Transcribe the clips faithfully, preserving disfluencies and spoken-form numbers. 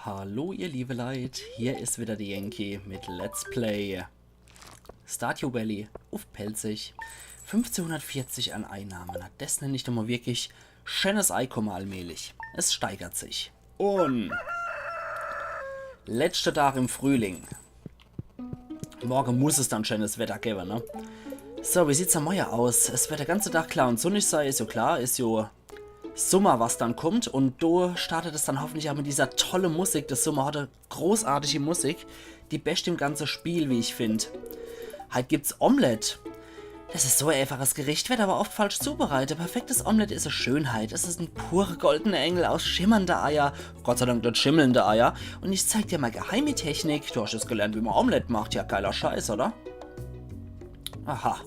Hallo ihr liebe Leit, hier is wieder de Yankee mit Let's Play Stardew Valley uff Pälzisch. Fünfzehnhundertvierzig an Einnahmen, na, des nenn ich doch mol wirklich scheenes Eikumme allmählich. Es steigert sich. Un letschter Dag im Frühling. Morge muss es dann scheenes Wetter gewwe, ne? So, wie sieht's dann morge aus? Es werd de ganze Dag klar un sunnig sei, is jo klar, is jo Summer, was dann kummt. Un do startet es dann hoffentlich aa mit dieser tolle Musik. De Summer hot e großartige Musik. Die bescht im ganze Spiel, wie ich find. Heit gibt's Omelett. Des is so e äfaches Gericht, werd awwer oft falsch zubereitet. Perfektes Omelett is e Schönheit. Es is en pure goldene Engel aus schimmernde Eier. Gott sei Dank net schimmelnde Eier. Un ich zeig dir mei geheime Technik. Du hoscht jetzt gelernt, wie ma Omelett macht. Ja, geiler Scheiß, oder? Aha.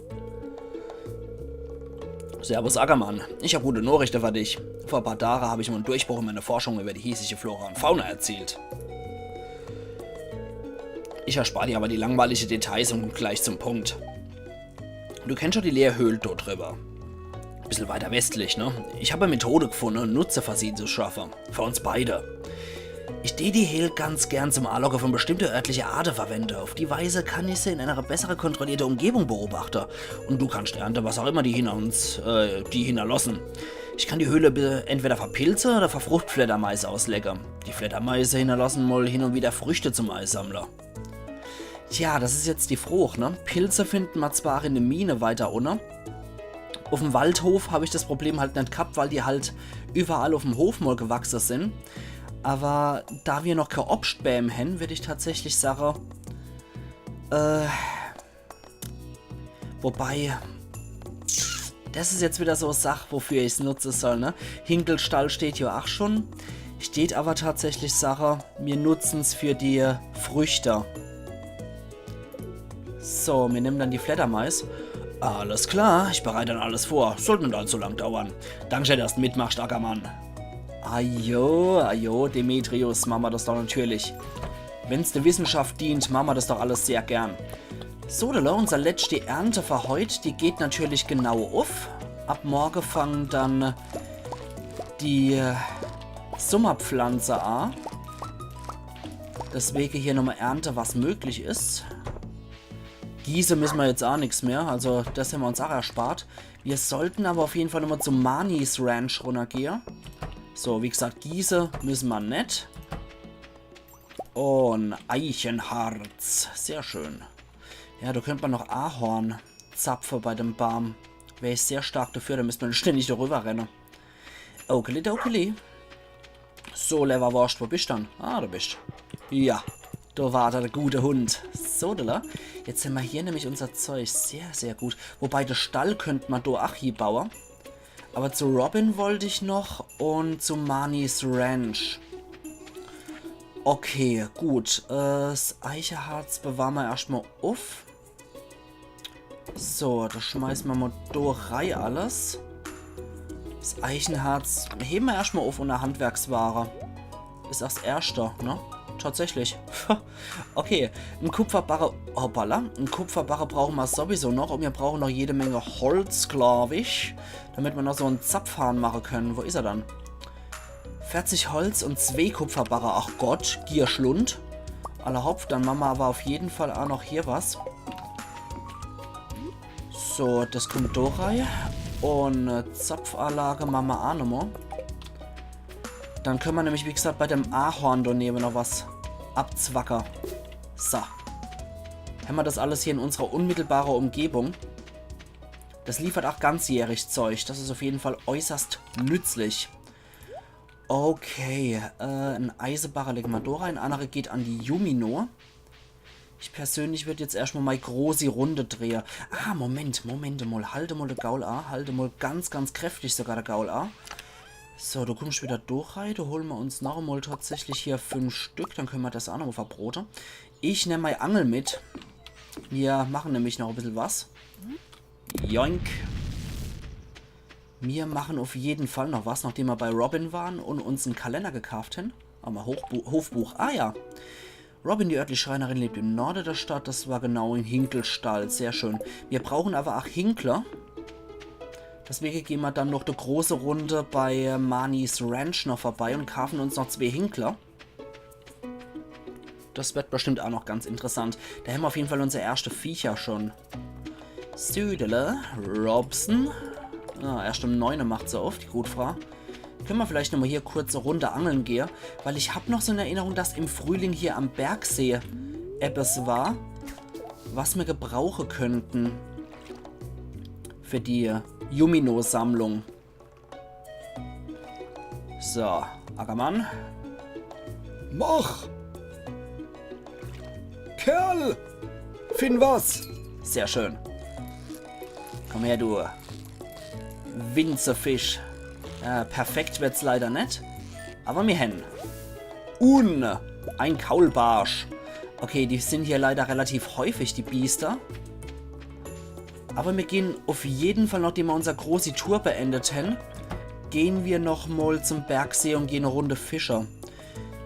Servus Ackermann, ich hab gute Nochrichte für dich. Vor paar Tage hab ich mol en Durchbruch in meiner Forschung über die hiesige Flora und Fauna erzielt. Ich erspar dir awwer die langweilige Details un komm gleich zum Punkt. Du kennscht schun die Leerhöhl do driwwer. Bissel weiter westlich, ne? Ich hab e Methode gefunne, en Nutze für sie zu schaffe. Für uns beide. Ich dät die Höhl ganz gern zum Anlocke von bestimmte örtliche Aarte verwende. Uff die Weise kann ich se in einer bessere kontrollierte Umgebung beobachte. Un du kannscht ernte, was auch immer die hinner uns, äh, die hinnerlosse. Ich kann die Höhl be-, entweder für Pilze oder für Fruchtfleddermeise ausleche. Die Fleddermeise hinnerlosse mol hin un wieder Früchte zum Eisammle. Tja, des is jetzt die Froch, ne? Pilze find ma zwar in de Mine weiter unne. Uff'm Waldhof hab ich des Problem halt net gehabt, weil die halt iwwerall uff'm Hof mol gewachse sin. Awwer da mir noch kee Obstbääm hän, würd ich tatsächlich sage, äh, wobei, des is jetzt wieder so e Sach, wofür ich's nutze soll, ne? Hinkelstall steht jo ach schun. Ich dät awwer tatsächlich sage, mir nutzen's für die Früchte. So, mir nemmen dann die Fleddermeis. Alles klar, ich bereit dann alles vor. Sollt net allzu lang dauere. Danke, dass du mitmachscht, Ackermann. Ajo, ajo, Demetrius, mache ma des doch natürlich. Wenn's de Wissenschaft dient, mache ma des doch alles sehr gern. So, do, unser letschte Ernte für heit, die geht natürlich genau uff. Ab morge fangen dann die, äh, Summerpflanze a. Deswege hier nochmol ernte, was möglich is. Gieße müsse ma jetzt a nix mehr, also des hän ma uns a erspart. Mir sollten awwer uff jeden Fall nochmol zu Marnie's Ranch runnergehe. So, wie gesagt, gieße müsse ma net. Un Eichenharz, sehr schön. Ja, do könnt ma noch Ahorn zapfe bei dem Baam. Wär ich sehr stark dafür, do müsst ma ständig driwwer renne. Okeli, dokeli. So, Lewwerworscht, wo bischt dann? Ah, do bischt. Ja, do war de gute Hund. So, do. Jetzt hän ma hier nämlich unser Zeug. Sehr, sehr gut. Wobei, de Stall könnt ma do ach hiebaue. Awwer zu Robin wollt ich noch un zu Marnie's Ranch. Okay, gut. Äh, s Eicheharz bewahre ma erscht mol uff. So, des schmeiße ma mol do rei alles. S Eichenharz hewe ma erscht mol uff unner Handwerksware. Is ach s erschte, ne? Tatsächlich. Okay, en Kupferbarre, hoppala, en Kupferbarre brauche ma sowieso noch un mir brauche noch jede Menge Holz, glaab ich, damit ma noch so en Zapfhahn mache könne. Wo is er dann? Verzig Holz un zwee Kupferbarre. Ach Gott, Gierschlund. Alla hopp, dann mache ma awwer uff jeden Fall a noch hier was. So, des kummt do rei. Un, äh, Zapfanlage mache ma a nochmol. Dann könne ma nämlich, wie gesagt, bei dem Ahorn do newe noch was abzwacke. So. Hän ma des alles hier in unserer unmittelbarer Umgebung. Des liefert ach ganzjährig Zeug. Des is uff jeden Fall äußerst nützlich. Okay, äh, en Eisebarre lege ma do rei, en annere geht an die Yumino. Ich persönlich würd jetzt erscht mol mei großi Runde drehe. Ah, Moment, Moment mol, halt mol de Gaul a, halt mol ganz, ganz kräftig sogar de Gaul a. So, du kummscht wieder do rei, do hole ma uns noch emol tatsächlich hier fünf Stück, dann könne ma des a noch mol verbrote. Ich nemm mei Angel mit. Mir mache nämlich noch e bissel was. Joink. Mir mache uff jeden Fall noch was, nachdem ma bei Robin ware un uns en Kalender gekaaft hän. Awwer Hochbu-, Hofbuch. Ah ja. Robin, die örtliche Schreinerin, lebt im Norde der Stadt. Des war genau im Hinkelstall. Sehr schön. Mir brauche awwer ach Hinkle. Deswege gehn ma dann noch e großi Runde bei, äh, Marnie's Ranch noch vorbei un kaafe uns noch zwee Hinkle. Das wird bestimmt auch noch ganz interessant. Da hämmer auf jeden Fall unsere erschte Viecher schon. Südele, Robson. Ah, erscht um neune macht se uff, die gut Frau. Könne mer vielleicht nochmal hier kurz e Runde angeln gehe, weil ich hab noch so in Erinnerung, dass im Frühling hier am Bergsee etwas war, was mer gebrauche könnten für die Yumino-Sammlung. So, Ackermann. Mach! Kerl! Finn was! Sehr schön. Komm her, du Winzerfisch. Äh, perfekt wird's leider net. Aber mir hen. Un ein Kaulbarsch. Okay, die sind hier leider relativ häufig, die Biester. Aber mir gehen auf jeden Fall, nachdem mer unser großi Tour beendet hen, gehen mir noch mal zum Bergsee und gehen e Runde fische.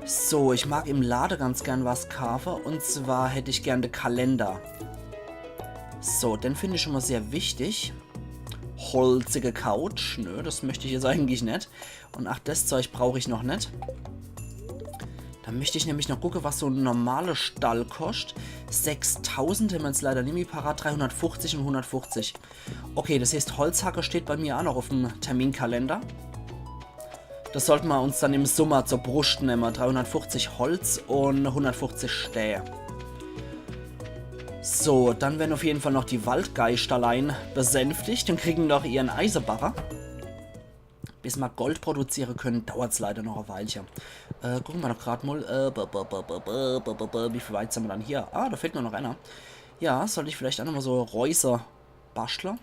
So, ich mag im Lade ganz gern was kaafe. Und zwar hätt ich gern de Kalender. So, den find ich schon mal sehr wichtig. Holzige Couch. Nö, das möcht ich jetzt eigentlich net. Und ach, das Zeug brauch ich noch net. Da möcht ich nämlich noch gucke, was so en normale Stall koscht. Sechstausend hämmer jetzt leider nimmi parat. Dreihundertfuchzig und hundertfuchzig. Okay, das heißt, Holzhacke steht bei mir auch noch auf dem Terminkalender. Das sollten wir uns dann im Sommer zur Brust nehmen. Dreihundertfuchzig Holz und hundertfuchzig Stää. So, dann werden auf jeden Fall noch die Waldgeisterlein besänftigt und kriegen noch ihren Eisebarre. Bis ma Gold produziere können, dauert's leider noch e Weilche. Äh, gucken wir doch grad mal, äh, b- b- wie viel Weizen haben wir dann hier? Ah, da fehlt nur noch einer. Ja, sollte ich vielleicht auch nochmal so Reuse baschtle?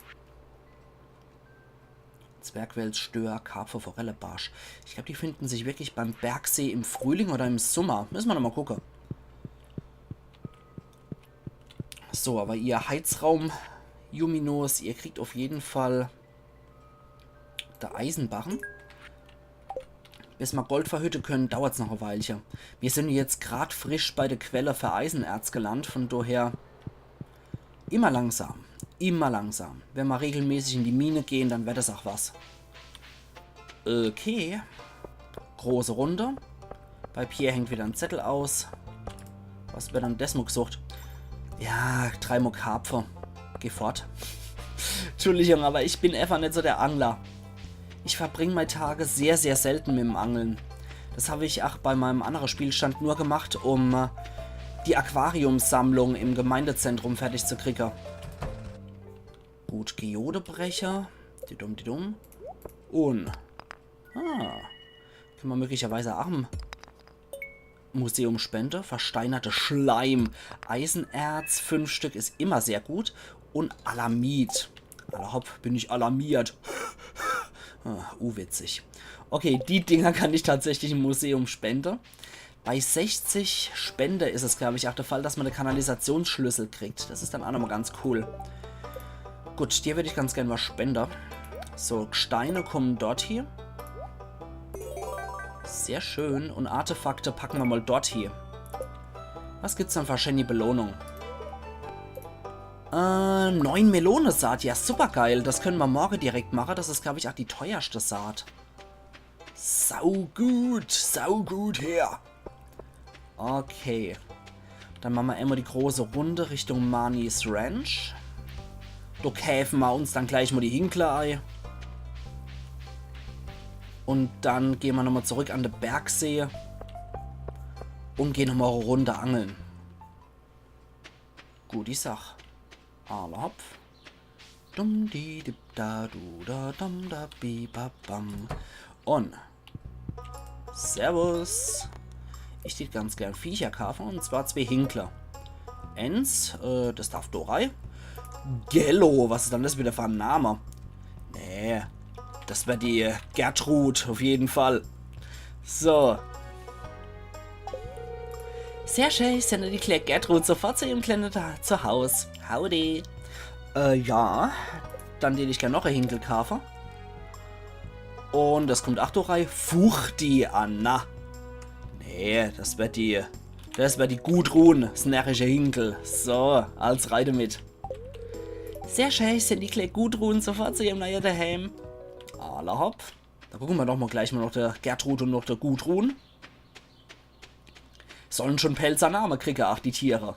Zwergwels, Stör, Karpfe, Forelle, Barsch. Ich glaub, die finden sich wirklich beim Bergsee im Frühling oder im Sommer. Müssen wir nochmal gucken. So, aber ihr Heizraum-Yuminos, ihr kriegt auf jeden Fall der Eisenbarren. Bis ma Gold verhütte können, dauert's noch e Weilche. Wir sind jetzt grad frisch bei der Quelle für Eisenerz gelandet, von daher immer langsam, immer langsam. Wenn ma regelmäßig in die Mine gehen, dann wird das auch was. Okay. Große Runde. Bei Pierre hängt wieder ein Zettel aus. Was wird dann desmo gesucht? Ja, drei Mo Karpfe. Geh fort. Entschuldigung, aber ich bin einfach net so der Angler. Ich verbring mei Tage sehr, sehr selten mit dem Angeln. Das hab ich auch bei meinem anderen Spielstand nur gemacht, um äh, die Aquariumssammlung im Gemeindezentrum fertig zu kriegen. Gut, Geodebrecher. Didum, didum. Und. Ah. Können wir möglicherweise auch im Museum spenden. Versteinerte Schleim. Eisenerz, fünf Stück ist immer sehr gut. Und Alamit. Alla hopp, bin ich alarmiert. Ah, uwitzig. Okay, die Dinger kann ich tatsächlich im Museum spenden. Bei sechzig Spende ist es, glaub ich, auch der Fall, dass man den Kanalisationsschlüssel kriegt. Das ist dann auch nochmal ganz cool. Gut, dir würd ich ganz gern was spenden. So, Steine kommen dort hier. Sehr schön. Und Artefakte packen wir mal dort hier. Was gibt's dann für schöne Belohnung? Äh, neun Melonesaat. Ja, supergeil. Das können wir morgen direkt machen. Das ist, glaub ich, auch die teuerste Saat. Saugut, saugut her. Okay. Dann machen wir einmal die große Runde Richtung Marnie's Ranch. Do käfen wir uns dann gleich mal die Hinkle ei. Und dann gehen wir nochmal zurück an den Bergsee. Und gehen nochmal eine Runde angeln. Gute Sach. Alla hopp. Dum di dip da du da dam da bi ba bam. Und Servus. Ich tät ganz gern Viecher kaufen, und zwar zwei Hinkle. Eins, äh, das darf do rei. Gello, was ist dann das wieder für ein Name? Nee, das wär die Gertrud auf jeden Fall. So. Sehr schön, ich sende die kleine Gertrud sofort zu ihrem kleinen Ta-, Zuhaus. Howdy. Äh, ja. Dann tät ich gern noch ein Hinkel kaufen. Und das kommt auch do rei. Fuchti Anna. Nee, das wär die, das wär die Gudrun, das närrische Hinkel. So, als reite mit. Sehr schön, ich sende die kleine Gudrun sofort zu ihrem neuen Daheim. Alla hopp. Da gucken wir doch mal gleich mal noch der Gertrud und noch der Gudrun. Sollen schon Pälzer Name kriege, ach, die Tiere.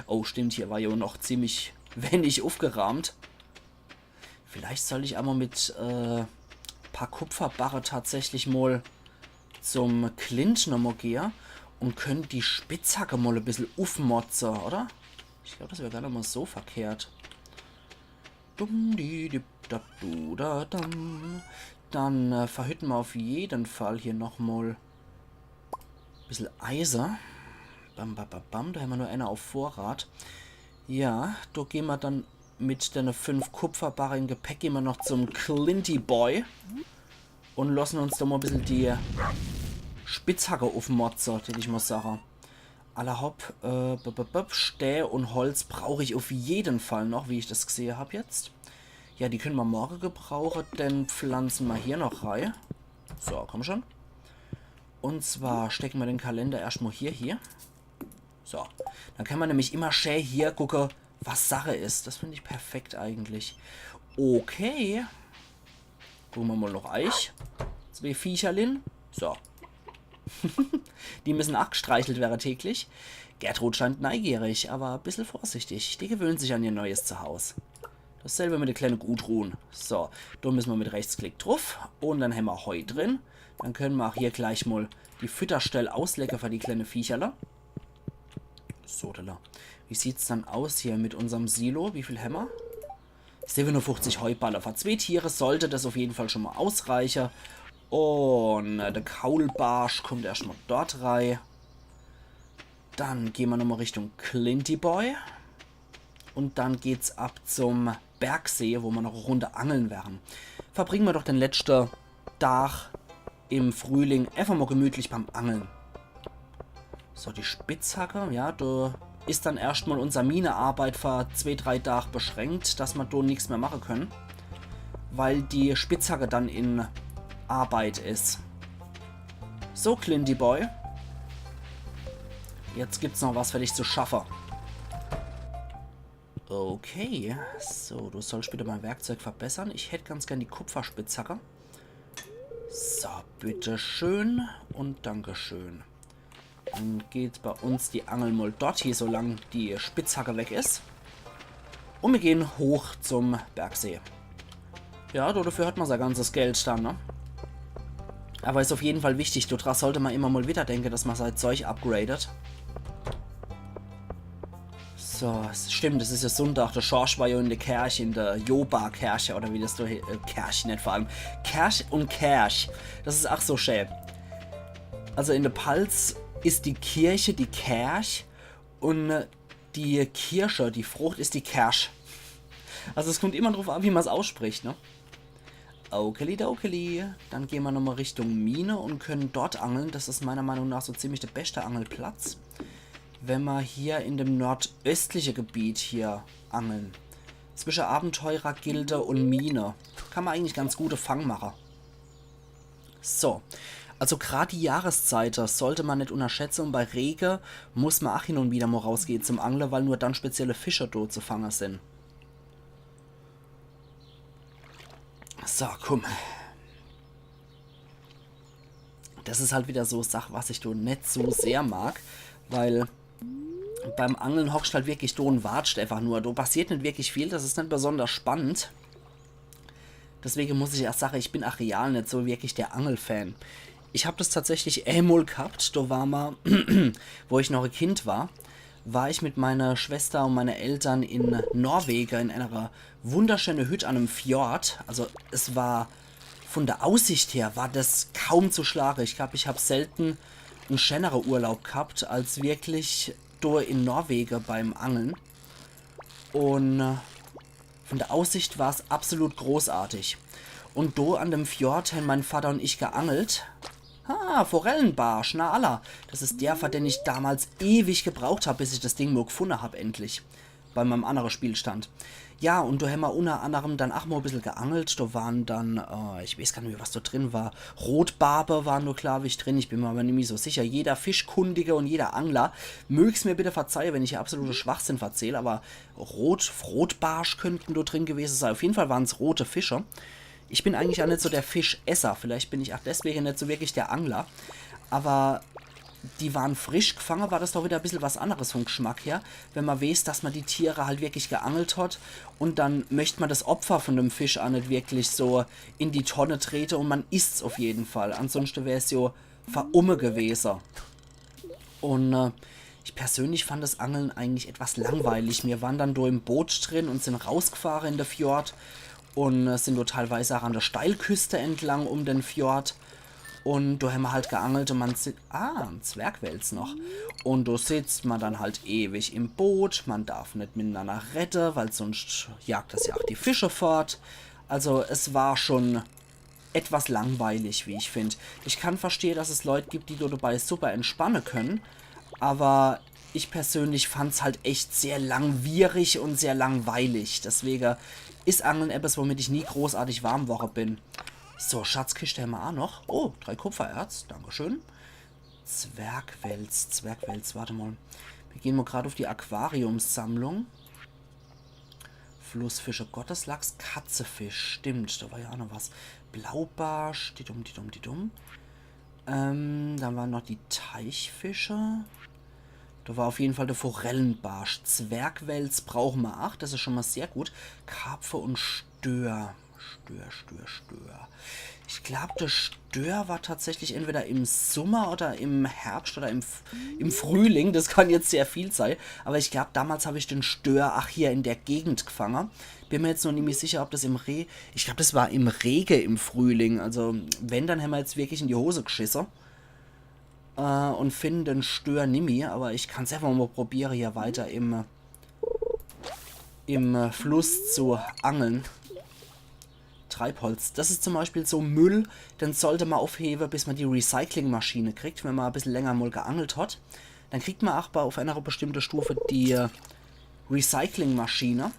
Oh, stimmt, hier war jo noch ziemlich wenig ufgeraamt. Vielleicht soll ich emol mit, äh, paar Kupferbarre tatsächlich mol zum Clint nochmol gehe und könnt die Spitzhacke mol e bissel ufmotze, oder? Ich glaub, das wär gar net mol so verkehrt. Dum di di da du da dam. Dann, äh, verhütte mer auf jeden Fall hier nochmol bissel Eise. Bam, bam, bam, bam. Do hämmer nur eener auf Vorrat. Ja, do gehn mer dann mit dene fünf Kupferbarre im Gepäck gehn mer noch zum Clinty Boy und lossen uns do mol bissel die Spitzhacke ufmotze, tät ich mol sage. Alla hopp, äh, b -b -b Stää und Holz brauch ich auf jeden Fall noch, wie ich das gesehe hab jetzt. Ja, die könne mer morge gebrauche, dann pflanze mer hier noch rei. So, komm schon. Und zwar stecke mer den Kalender erscht mol hier, hier. So, dann kann mer nämlich immer schää hier gucke, was Sache is. Das find ich perfekt eigentlich. Okay. Gucke mer mol noch eich. Zwee Viecherlin. So. Die müssen ach gestreichelt wäre täglich. Gertrud scheint neigierig, aber e bissel vorsichtig. Die gewöhnt sich an ihr neues Zuhaus. Dasselbe mit de kleine Gudrun. So, do müsse mer mit Rechtsklick druf. Und dann hämmer Heu drin. Dann könne mer ach hier gleich mol die Fütterstell ausleche für die kleine Viecherle. So, da. Wie sieht's dann aus hier mit unserm Silo? Wie viel hämmer? Siebenundfünfzig Heuballe. Für zwee Tiere sollte das auf jeden Fall schon mol ausreiche. Und, äh, de Kaulbarsch kommt erscht mol dort rei. Dann gehn mer nochmol Richtung Clinty Boy. Und dann geht's ab zum Bergsee, wo mer noch e Runde angeln wären. Verbringe mer doch den letschte Dach im Frühling einfach mol gemütlich beim Angeln. So, die Spitzhacke, ja, do is dann erscht mol unser Minearbeit für zwee, drei Dach beschränkt, dass mer do nix mehr mache könne. Weil die Spitzhacke dann in Arbeit is. So, Clinty Boy. Jetzt gibt's noch was für dich zu schaffe. Okay, so, du sollst bitte mein Werkzeug verbessern. Ich hätt ganz gern die Kupferspitzhacke. So, bitteschön und dankeschön. Dann geht bei uns die Angel mol dort hie, solang die Spitzhacke weg is. Und mir gehen hoch zum Bergsee. Ja, do, dafür hat mer sei ganzes Geld dann, ne? Aber is auf jeden Fall wichtig, do dra sollte mer immer mol wieder denke, dass mer sei Zeug upgradet. So, es stimmt, es is ja Sunndag, de Schorsch war ja in de Kerch, in de Joba-Kerch, oder wie das do he-, äh, Kerch net vor allem. Kerch und Kerch, das is ach so schä. Also in de Palz is die Kirche die Kerch und, äh, die Kirsche, die Frucht, is die Kersch. Also es kommt immer druf an, wie mer's ausspricht, ne? Okeli dokeli. Dann gehn mer nochmol Richtung Mine und können dort angeln. Das is meiner Meinung nach so ziemlich de beschte Angelplatz. Wenn mer hier in dem nordöstliche Gebiet hier angeln. Zwische Abenteurergilde und Mine. Kann mer eigentlich ganz gute Fang mache. So. Also grad die Jahreszeite sollte mer net unterschätze und bei Rege muss mer ach hin und wieder mol rausgehe zum Angle, weil nur dann spezielle Fische do zu fange sin. So, komm. Das is halt wieder so Sach, was ich do net so sehr mag, weil beim Angeln hockscht halt wirklich do und watscht einfach nur. Do passiert net wirklich viel, das is net besonders spannend. Deswege muss ich ach sage, ich bin ach real net so wirklich der Angelfan. Ich hab das tatsächlich emol gehabt, do war mer, wo ich noch e Kind war, war ich mit meiner Schwester und meine Eltern in Norwege in einer wunderschöne Hütt an em Fjord. Also es war, von der Aussicht her war das kaum zu schlage. Ich glaub, ich hab selten en schänere Urlaub gehabt, als wirklich do in Norwege beim Angeln. Und, äh, von der Aussicht war's absolut großartig. Und do an dem Fjord hen mein Vater und ich geangelt. Ah, Forellenbarsch, na alla. Das is der, für den ich damals ewig gebraucht hab, bis ich das Ding mol gefunne hab, endlich. Bei meinem annere Spielstand. Ja, und do hen mer unter anderem dann ach mol e bissel geangelt. Do waren dann, äh, ich weeß gar net mehr, was do drin war. Rotbarbe waren do, glaub ich, drin. Ich bin mer aber nimmi so sicher. Jeder Fischkundige und jeder Angler mög's mir bitte verzeihe, wenn ich hier absolute Schwachsinn verzähl, aber Rot-, Rotbarsch könnten do drin gewese sei. Auf jeden Fall waren's rote Fische. Ich bin eigentlich ach net so der Fischesser. Vielleicht bin ich ach deswege net so wirklich der Angler. Aber die waren frisch gefange, war das doch wieder e bissel was anderes vom Geschmack her, wenn man weiß, dass man die Tiere halt wirklich geangelt hat und dann möcht man das Opfer von dem Fisch auch nicht wirklich so in die Tonne trete und man isst's auf jeden Fall. Ansonsten wär's jo verumme gewese. Und äh, ich persönlich fand das Angeln eigentlich etwas langweilig. Wir waren dann do im Boot drin und sind rausgefahre in der Fjord und äh, sind do teilweise auch an der Steilküste entlang um den Fjord. Und do hämmer halt geangelt und man si-, ah, ein Zwergwels noch. Und do sitzt man dann halt ewig im Boot, man darf nicht miteinander rede, weil sonst jagt das ja auch die Fische fort. Also es war schon etwas langweilig, wie ich find. Ich kann verstehe, dass es Leute gibt, die do dabei super entspanne können, aber ich persönlich fand's halt echt sehr langwierig und sehr langweilig. Deswege is Angeln etwas, womit ich nie großartig warm worre bin. So, Schatzkischt hämmer auch noch. Oh, drei Kupfererz, dankeschön. Zwergwels, Zwergwels, warte mal. Wir gehen mal grad auf die Aquariumssammlung. Flussfische, Gotteslachs, Katzefisch. Stimmt, da war ja auch noch was. Blaubarsch, didum, didum, didum. Ähm, dann waren noch die Teichfische. Da war auf jeden Fall der Forellenbarsch. Zwergwels brauchen wir acht, das ist schon mal sehr gut. Karpfe und Stör. Stör, Stör, Stör. Ich glaub, der Stör war tatsächlich entweder im Sommer oder im Herbst oder im, F-, im Frühling. Das kann jetzt sehr viel sein. Aber ich glaub, damals hab ich den Stör, ach, hier in der Gegend gefangen. Bin mir jetzt noch nicht mehr sicher, ob das im Re-, ich glaub, das war im Rege im Frühling. Also, wenn, dann hämmer jetzt wirklich in die Hose geschisse. Äh, und finden den Stör nimmi. Aber ich kann's einfach mal probieren, hier weiter im, im äh, Fluss zu angeln. Treibholz. Das ist zum Beispiel so Müll, den sollte man aufheben, bis man die Recyclingmaschine kriegt, wenn man ein bisschen länger mal geangelt hat. Dann kriegt man auch bei, auf einer bestimmten Stufe die äh, Recyclingmaschine.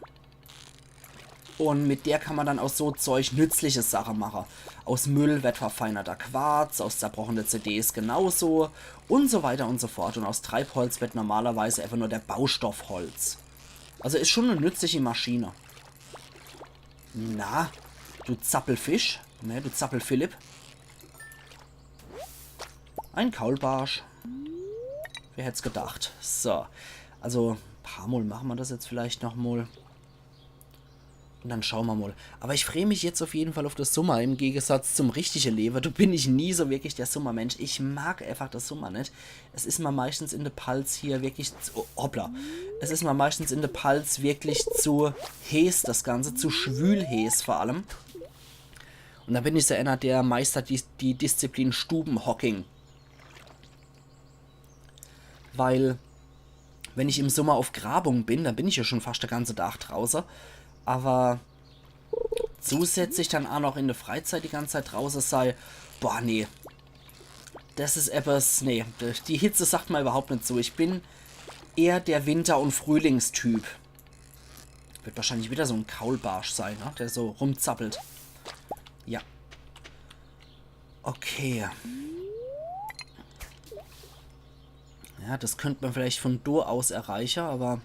Und mit der kann man dann aus so Zeug nützliche Sachen machen. Aus Müll wird verfeinerter Quarz, aus zerbrochene C Ds genauso und so weiter und so fort. Und aus Treibholz wird normalerweise einfach nur der Baustoff Holz. Also ist schon eine nützliche Maschine. Na, du Zappelfisch. Ne, du Zappelphilipp. Ein Kaulbarsch. Wer hätt's gedacht? So. Also, paar Mal machen wir das jetzt vielleicht noch mal. Und dann schauen wir mal. Aber ich freue mich jetzt auf jeden Fall auf das Sommer im Gegensatz zum richtigen Leben. Da bin ich nie so wirklich der Sommermensch. Ich mag einfach das Sommer nicht. Es ist mir meistens in der Palz hier wirklich zu, oh, hoppla. Es ist mir meistens in der Palz wirklich zu heiß, das Ganze, zu schwül heiß vor allem. Und da bin ich so einer, der meistert die, die Disziplin Stubenhockey. Weil, wenn ich im Sommer auf Grabung bin, dann bin ich ja schon fast den ganzen Tag draußen. Aber zusätzlich dann auch noch in der Freizeit die ganze Zeit draußen sei, boah, nee. Das ist etwas, nee, die Hitze sagt mir überhaupt nicht zu. Ich bin eher der Winter- und Frühlingstyp. Wird wahrscheinlich wieder so ein Kaulbarsch sein, ne? Der so rumzappelt. Ja. Okay. Ja, das könnte man vielleicht von do aus erreichen, aber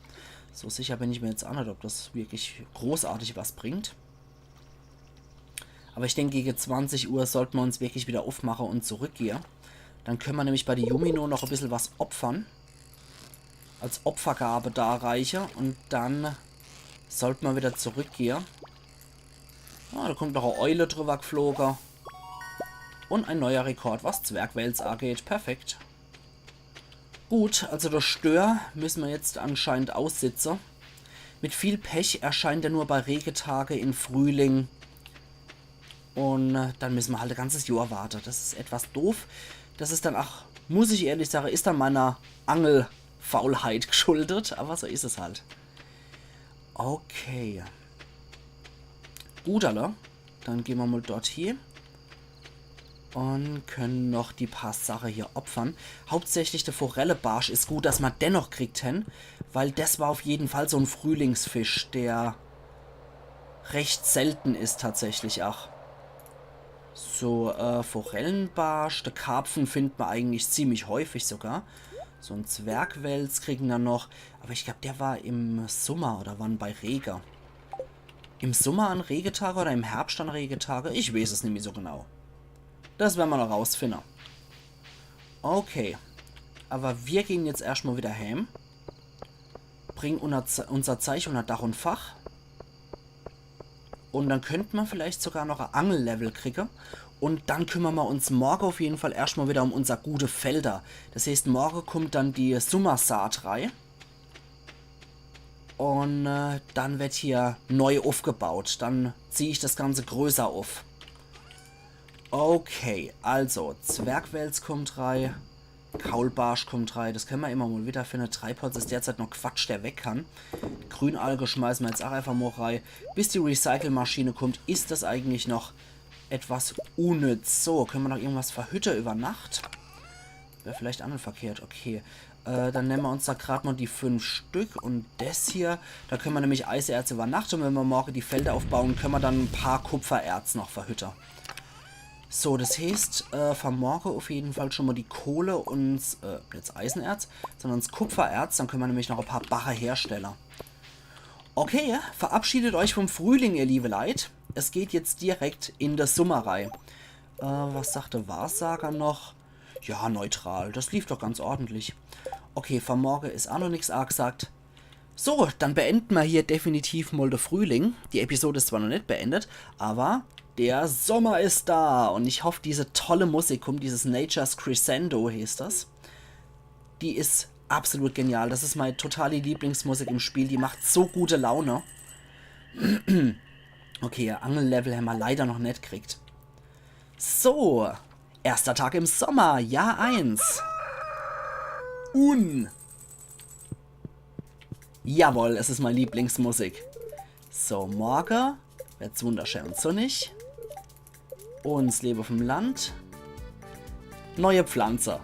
so sicher bin ich mir jetzt auch nicht, ob das wirklich großartig was bringt. Aber ich denke, gegen zwanzig Uhr sollten wir uns wirklich wieder aufmachen und zurückgehen. Dann können wir nämlich bei der Yumino noch ein bisschen was opfern. Als Opfergabe darreichen und dann sollten wir wieder zurückgehen. Ah, da kommt noch eine Eule drüber geflogen. Und ein neuer Rekord, was Zwergwels angeht. Perfekt. Gut, also der Stör müssen wir jetzt anscheinend aussitzen. Mit viel Pech erscheint er nur bei Regetage im Frühling. Und äh, dann müssen wir halt ein ganzes Jahr warten. Das ist etwas doof. Das ist dann, ach, muss ich ehrlich sagen, ist dann meiner Angelfaulheit geschuldet. Aber so ist es halt. Okay. Gut, alle. Dann gehen wir mal dort hier. Und können noch die paar Sachen hier opfern. Hauptsächlich der Forellebarsch ist gut, dass man den noch kriegt hen, weil das war auf jeden Fall so ein Frühlingsfisch, der recht selten ist tatsächlich auch. So, äh, Forellenbarsch, der Karpfen findet man eigentlich ziemlich häufig sogar. So ein Zwergwels kriegen wir noch. Aber ich glaube, der war im Sommer oder wann bei Rege. Im Sommer an Regetage oder im Herbst an Regetage? Ich weiß es nicht mehr so genau. Das werden wir noch rausfinden. Okay. Awwer mir gehn jetzt erscht mol widder heem. Bringen unser, unser Zeich unner Dach un Fach. Un dann könnt mer vielleicht sogar noch e Angellevel kriege. Un dann kümmere mer uns morge uff jeden Fall erscht mol widder um unser gute Felder. Des heeßt, morge kummt dann die Summersaat rei. Un, äh, dann werd hier neu uffgebaut. Dann zieh ich des Ganze größer uff. Okay, also, Zwergwels kummt rei. Kaulbarsch kummt rei. Des kenne mer immer mol widder für e Tripod. Is derzeit noch Quatsch, der weg kann. Grünalge schmeiße mer jetzt ach einfach mol rei. Bis die Recycle-Maschine kummt, is des eigentlich noch etwas unnütz. So, kenne mer noch irgendwas verhütte iwwer Nacht? Wär vielleicht ach net verkehrt, okay. Äh, dann nemme mer uns do grad mol die fünf Stück un des hier. Do kenne mer nämlich Eiserz iwwer Nacht un wenn mer morge die Felder uffbaue, kenne mer dann e paar Kupfererz noch verhütte. So, des heeßt, äh, fer morge uff jeden Fall schun mol die Kohle un, äh, net Eisenerz, sondern 's Kupfererz. Dann kenne mer nämlich noch e paar Barre herstelle. Okay, verabschiedet euch vom Frühling, ihr liebe Leit. Es geht jetzt direkt in de Summer rei. Äh, was sagt de Wahrsager noch? Ja, neutral. Des lief doch ganz ordentlich. Okay, fer morge is ach noch nix agsagt. So, dann beende mer hier definitiv mol de Frühling. Die Episode is zwar noch net beendet, awwer de Sommer is do. Un ich hoff, diese tolle Musik kummt, dieses Nature's Crescendo heeßt des. Die is absolut genial. Des is mei totale Lieblingsmusik im Spiel. Die macht so gute Laune. Okay, Angellevel hämmer leider noch net kriegt. So, erster Tag im Sommer, Jahr eins. Un. Jawohl, es is mei Lieblingsmusik. So, morge werd's wunderschää un sunnig. Un 's Lewe uff'm Land. Neie Pflanze.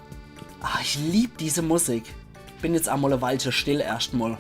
Ah, ich lieb diese Musik. Bin jetzt emol e Weilche still erscht mol.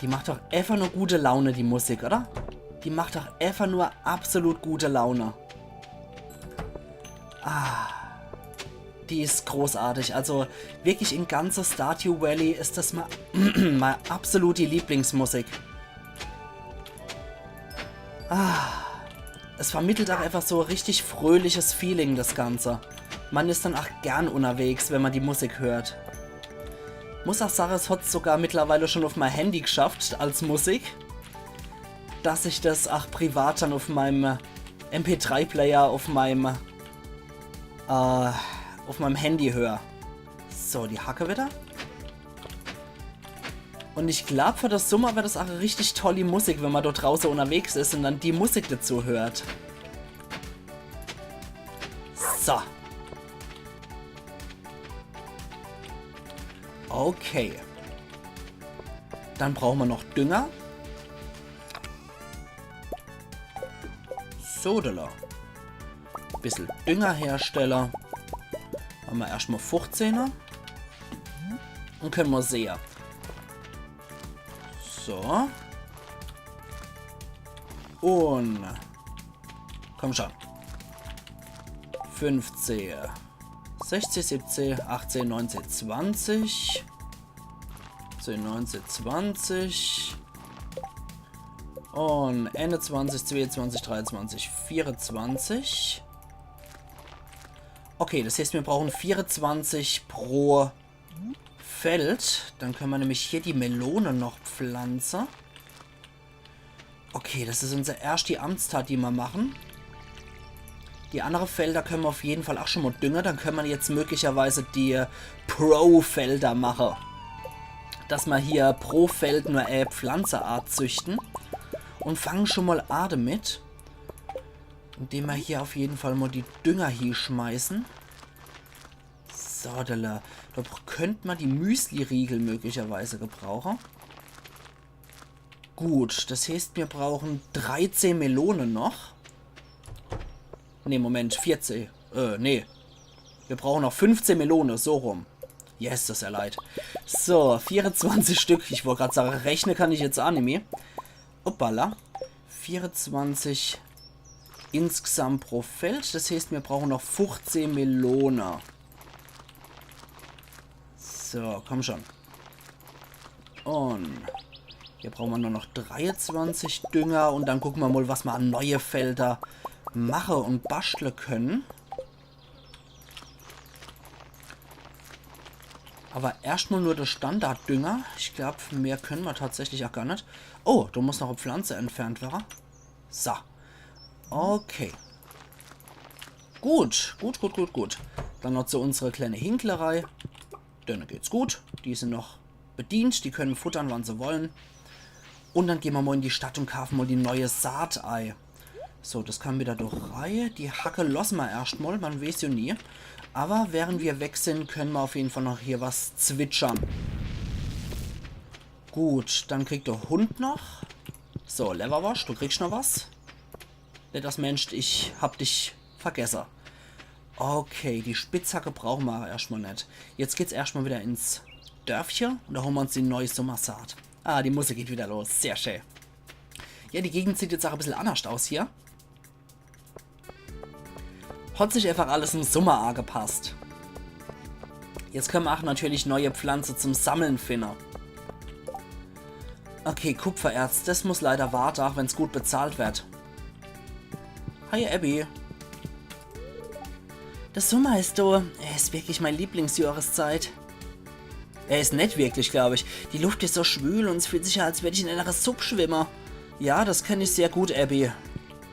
Die macht doch efach nur gute Laune, die Musik, oder? Die macht doch efach nur absolut gute Laune. Ah, die is großartig. Also wirklich in ganze Stardew Valley is des mei, mei absolut die Lieblingsmusik. Ah, es vermittelt ach efach so e richtig fröhliches Feeling, des Ganze. Mer is dann ach gern unnerwegs, wenn mer die Musik hört. Muss ach sage, es hot's sogar mittlerweile schun uff mei Handy gschafft als Musik, dass ich des ach privat dann uff meim, äh, M P drei Player, uff meim, äh, uff meim Handy hör. So, die Hacke widder. Un ich glaab, fer de Summer wär des ach e richtig tolli Musik, wenn mer do drauße unnerwegs is un dann die Musik dezu hört. So. Okay. Dann brauche mer noch Dünger. So, do. Bissel Dünger herstelle. Mache mer erscht mol fuchzehner. Un kenne mer sehe. So. Un. Komm schun. Fünfzeh. Sechzeh, siebzeh, achtzeh, neunzeh, zwanzig. Zehn, neunzeh, zwanzig. Un eenezwanzig, zweezwanzig, dreiezwanzig, veerezwanzig. Okay, des heeßt, mir brauche veerezwanzig pro Feld. Dann kenne mer nämlich hier die Melone noch pflanze. Okay, des is unser erschti Amtstat, die mer mache. Die annere Felder kenne mer uff jeden Fall ach schun mol dünge. Dann kenne mer jetzt möglicherweise die, äh, Pro-Felder mache. dass ma hier pro Feld nur e Pflanzeart züchten. Un fangen schon mal a damit, indem ma hier auf jeden Fall mal die Dünger hieschmeißen. So, do, do könnt ma die Müsli-Riegel möglicherweise gebrauche. Gut, das heeßt, mir brauchen dreizeh Melone noch. Nee, Moment, vierzeh. Äh, nee. Mir brauchen noch fünfzeh Melone, so rum. Yes, das is ja leid. So, vierundzwanzig Stück. Ich wollt grad sage, rechne kann ich jetzt a nimmi. Hoppala. Vierundzwanzig insgesamt pro Feld. Das heeßt, mir brauchen noch fünfzeh Melone. So, komm schon. Un hier brauche ma nur noch dreiundzwanzig Dünger un dann gucke ma mal, was ma an neue Felder mache un baschtle können. Aber erscht mal nur de Standarddünger. Ich glaub, mehr können ma tatsächlich auch gar net. Oh, do muss noch e Pflanze entfernt werre. So. Okay. Gut, gut, gut, gut, gut. Dann noch zu unsere kleine Hinklerei. Denne geht's gut. Die sind noch bedient, die können futtern, wann se wollen. Un dann gehn ma mal in die Stadt un kaafe mal die neue Saat ei. So, das kann wieder durch Reihe. Die Hacke losse ma erscht mal, man weeß ja nie. Aber während wir weg sind, können ma auf jeden Fall noch hier was zwitschern. Gut, dann kriegt de Hund noch. So, Lewwerworscht, du kriegst noch was. Net, dass Mensch, ich hab dich vergesse. Okay, die Spitzhacke brauche ma erscht mal net. Jetzt geht's erscht mal wieder ins Dörfche un do hole ma uns die neue Summersaat. Ah, die Musik geht wieder los. Sehr schön. Ja, die Gegend sieht jetzt auch e bissel annerscht aus hier. Hat sich einfach alles im Summer agepasst. Jetzt können ma auch natürlich neue Pflanze zum Sammeln finde. Okay, Kupfererz, das muss leider warte, auch wenn's gut bezahlt wird. Hi, Abby. De Summer is do. Er is wirklich mei Lieblingsjohreszeit. Er is net wirklich, glaub ich. Die Luft is so schwül un es fühlt sich an, als würd ich in einer Supp schwimme. Ja, das kenn ich sehr gut, Abby.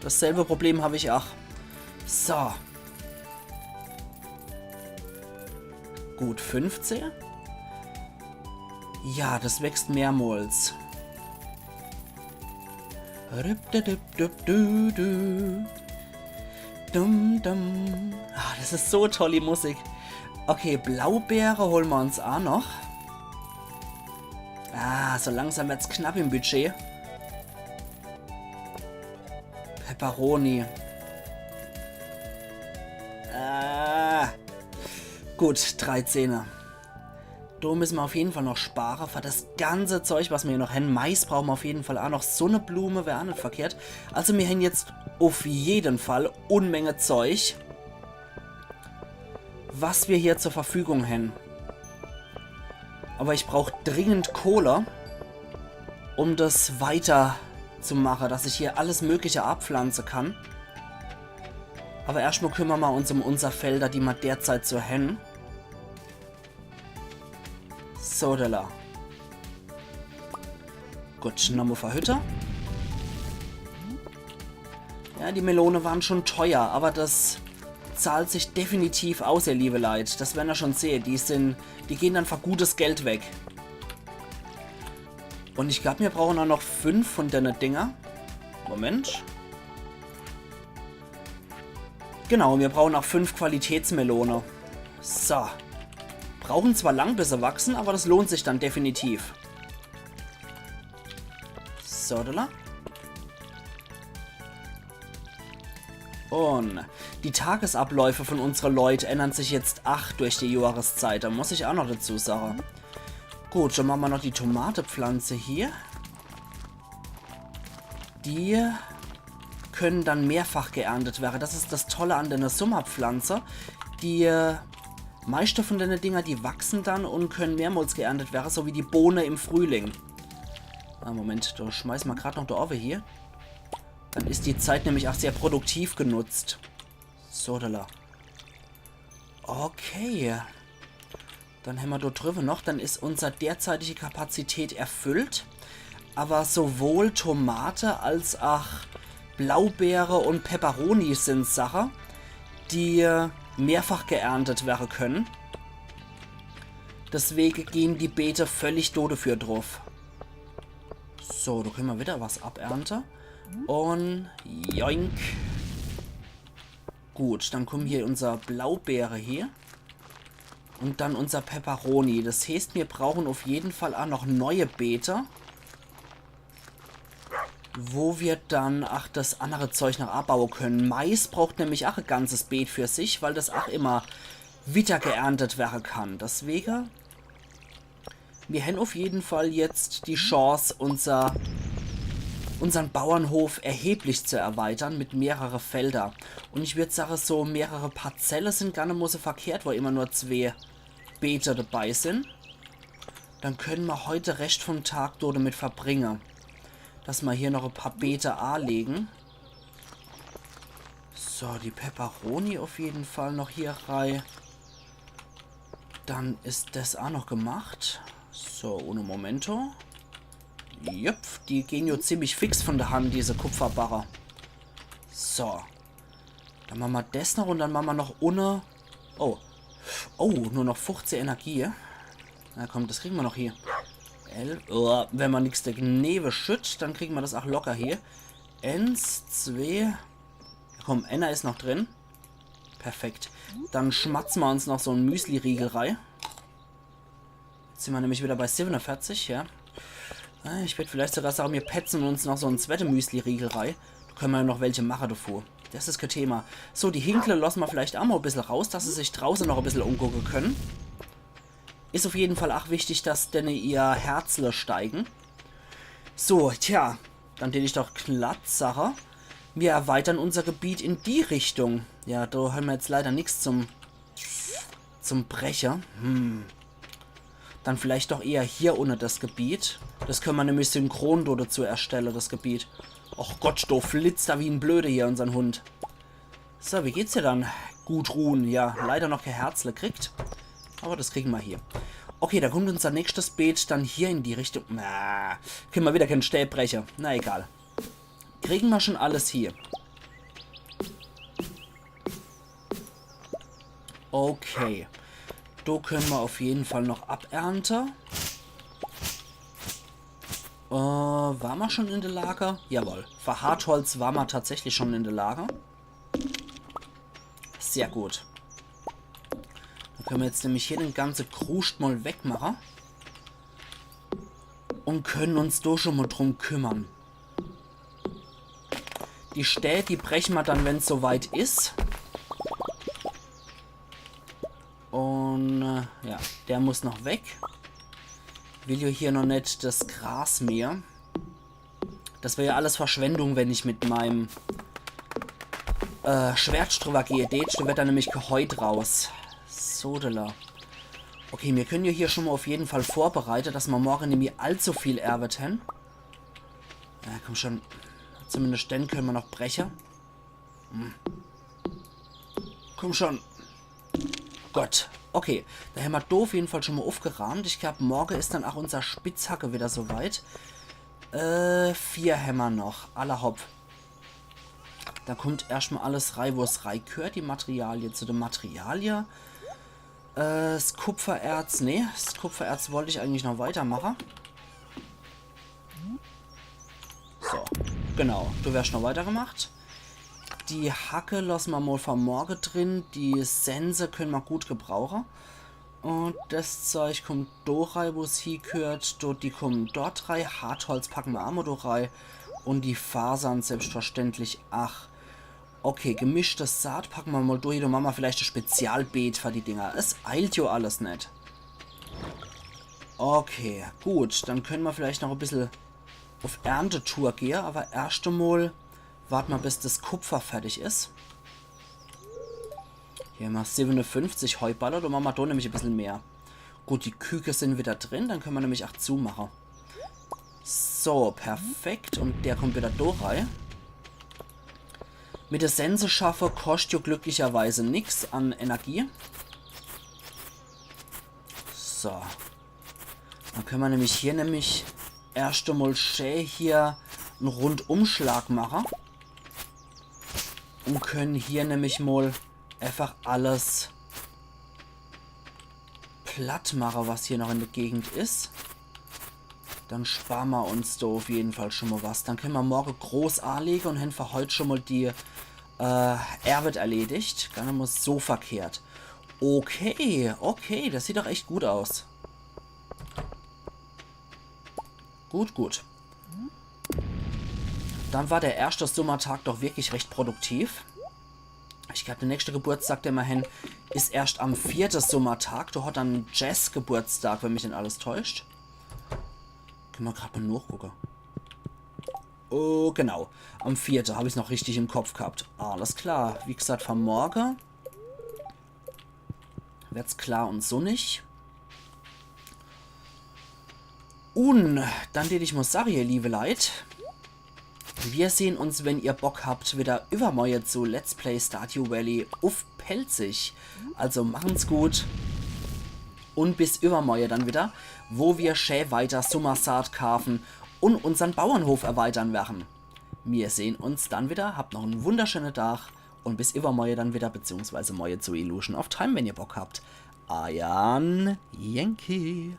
Dasselbe Problem hab ich auch. So. Gut fünfzehn. Ja, das wächst mehrmals. Rüp, du, du, du, du, du. Dum, dum. Ah, das is so toll, die Musik. Okay, Blaubeere hole ma uns a noch. Ah, so langsam wird's knapp im Budget. Peperoni. Ah. Gut, dreizehner. Do müsse ma auf jeden Fall noch spare für das ganze Zeug, was ma hier noch hen. Mais brauche ma auf jeden Fall a noch. Sunneblume wär a net verkehrt. Also mir hen jetzt auf jeden Fall Unmenge Zeug, was mir hier zur Verfügung hen. Aber ich brauch dringend Kohle, um das weiter zu mache, dass ich hier alles Mögliche abpflanze kann. Aber erscht mal kümmere ma uns um unser Felder, die ma derzeit so hen. So, do. Gut, nochmal verhütte. Ja, die Melone waren schon teuer, aber das zahlt sich definitiv aus, ihr liebe Leit. Das werre ma schon sehe. Die sind, die gehen dann für gutes Geld weg. Und ich glaub, mir brauchen auch noch fünf von denne Dinger. Moment. Genau, mir brauchen auch fünf Qualitätsmelone. So. Brauchen zwar lang, bis se wachsen, aber das lohnt sich dann definitiv. So, do. Und die Tagesabläufe von unsere Leut ändern sich jetzt ach durch die Johreszeit, muss ich auch noch dazu sagen. Gut, dann mache ma noch die Tomatepflanze hier. Die können dann mehrfach geerntet werre. Das is das Tolle an denne Summerpflanze. Die, äh, meiste von denne Dinger, die wachsen dann und können mehrmals geerntet werre, so wie die Bohne im Frühling. Ah, Moment, do schmeiß ma grad noch do owwe hier. Dann is die Zeit nämlich auch sehr produktiv genutzt. So, do. Okay. Dann hämmer dort drüwwe noch, dann is unser derzeitige Kapazität erfüllt. Aber sowohl Tomate als auch Blaubeere und Peperoni sind Sache, die mehrfach geerntet werre können. Deswege gehn die Beete völlig do dafür druff. So, do könne mer wieder was abernte. Un joink. Gut, dann kummen hier unser Blaubeere hier. Un dann unser Peperoni. Das heeßt, mir brauchen uff jeden Fall aa noch neie Beete, wo mir dann ach das annere Zeug noch abbaue könne. Mais braucht nämlich ach e ganzes Beet für sich, weil das ach immer wieder geerntet werre kann. Deswege, mir hän uff jeden Fall jetzt die Chance, unser, unsern Bauernhof erheblich zu erweitern mit mehrere Felder. Un ich würd sage, so mehrere Parzelle sin gar net mo so verkehrt, wo immer nur zwee Beete dabei sin. Dann könne mer heut de Rescht vom Tag do damit verbringe, dass mer hier noch e paar Beete aalege. So, die Peperoni uff jeden Fall noch hier rei. Dann is das aa noch gemacht. So, uno momento. Jupp, die gehn jo ziemlich fix von der Hand, diese Kupferbarre. So. Dann mache mer das noch un dann mache mer noch unne. Oh. Oh, nur noch fuchzeh Energie. Na komm, das kriege mer noch hier. El oh, wenn mer nix denewe schütt, dann kriege mer das ach locker hier. Eens, zwee. Ja, komm, enner is noch drin. Perfekt. Dann schmatze mer uns noch so en Müsli-Riegel rei. Jetzt sin mer nämlich wieder bei siebenundvierzig, ja. Äh, ich würd vielleicht sogar sage, mir petze uns noch so en zwette Müsli-Riegel rei. Do könne mer jo noch welche mache davor. Das is kee Thema. So, die Hinkle losse mer vielleicht ach mo e bissel raus, dass se sich drauße noch e bissel umgucke könne. Is uff jeden Fall ach wichtig, dass denne ihr Herzle steige. So, tja, dann tät ich doch glatt sage, mir erweitern unser Gebiet in die Richtung. Ja, do hän mer jetzt leider nix zum, zum Breche. Hm. Dann vielleicht doch eher hier unne das Gebiet. Das könne mer nämlich synchron do dazu erstelle, das Gebiet. Och Gott, do flitzt er wie en Blöde hier, unsern Hund. So, wie geht's dir dann? Gut ruhen. Ja, leider noch kee Herzle kriegt. Aber das kriege mer hier. Okay, do kummt unser nächstes Beet dann hier in die Richtung. Na, könne mer wieder kee Stää breche. Na egal. Kriege mer schon alles hier. Okay. Do könne mer uff jeden Fall noch abernte. Äh, ware mer schon in de Lage? Jawohl. Für Hartholz ware mer tatsächlich schon in de Lage. Sehr gut. Dann könne mer jetzt nämlich hier den ganze Kruscht mol wegmache. Un könne uns do schon mol drum kümmere. Die Stää, die breche mer dann, wenn's so weit is. Un, äh, ja, der muss noch weg. Will jo hier noch net das Gras mähe. Das wär jo alles Verschwendung, wenn ich mit meim, äh, Schwert drüber gehe. Dät, do werd dann nämlich kee Heu draus. Sodala. Okay, mir könne jo hier schon mol uff jeden Fall vorbereite, dass mer morge nimmi allzu viel Ärwet hän. Ja, komm schon. Zumindest den könne mer noch breche. Hm. Komm schon. Gott. Okay, do hämmer do uff jeden Fall schon mol uffgeraamt. Ich glaab, morge is dann ach unser Spitzhacke wieder so weit. Äh, vier hämmer noch. Alla hopp. Do kummt erscht mol alles rei, wo's rei gehört. Die Materialie zu de Materialie. Äh, 's Kupfererz, nee, 's Kupfererz wollt ich eigentlich noch weitermache. So, genau, du werscht noch weitergemacht. Die Hacke losse mer mol für morge drin, die Sense könne mer gut gebrauche. Un das Zeug kummt do rei, wo's hiegehört, do, die kummen dort rei, Hartholz packe mer ach mol do rei. Un die Fasern selbstverständlich, ach, Okay, gemischte Saat packe mer mol durch. Do mache mer vielleicht e Spezialbeet für die Dinger. Es eilt jo alles net. Okay, gut. Dann könne mer vielleicht noch e bissel uff Erntetour gehe, aber erscht emol warte mer, bis das Kupfer fertig is. Hier hämmer siebenundfünfzig Heuballe, do mache mer do nämlich e bissel mehr. Gut, die Küke sin wieder drin, dann könne mer nämlich ach zumache. So, perfekt. Un der kummt wieder do rei. Mit de Sense schaffe koscht jo glücklicherweise nix an Energie. So. Dann könne mer nämlich hier nämlich erscht emol schä hier en Rundumschlag mache. Un könne hier nämlich mol einfach alles platt mache, was hier noch in de Gegend is. Dann spare mer uns do uff jeden Fall schon mol was. Dann kenne mer morge groß aalege un hen für heut schon mol die, äh, Ärwet erledigt. Gar net mol so verkehrt. Okay, okay, das sieht doch echt gut aus. Gut, gut. Dann war de erschte Summertag doch wirklich recht produktiv. Ich glaab, de nächschte Geburtstag, den mer hen, is erscht am vierte Summertag. Do hat dann Jess Geburtstag, wenn mich net alles täuscht. Kenne mer grad mol nochgucke. Oh, genau. Am vierte hab ich's noch richtig im Kopf gehabt. Alles klar. Wie gesagt, für morge werd's klar un sunnig. Un dann tät ich mol sage, ihr liewe Leit, mir sehn uns, wenn ihr Bock habt, wieder iwwermorge zu Let's Play Stardew Valley uff Pälzisch. Also machen's gut un bis iwwermorge dann wieder, wo mir schä weiter Summersaat kaafe un unsern Bauernhof erweitern werre. Mir sehn uns dann wieder, habt noch en wunderschöne Tag un bis iwwermorge dann wieder, beziehungsweise morge zu Illusion of Time, wenn ihr Bock habt. Eier Yankee.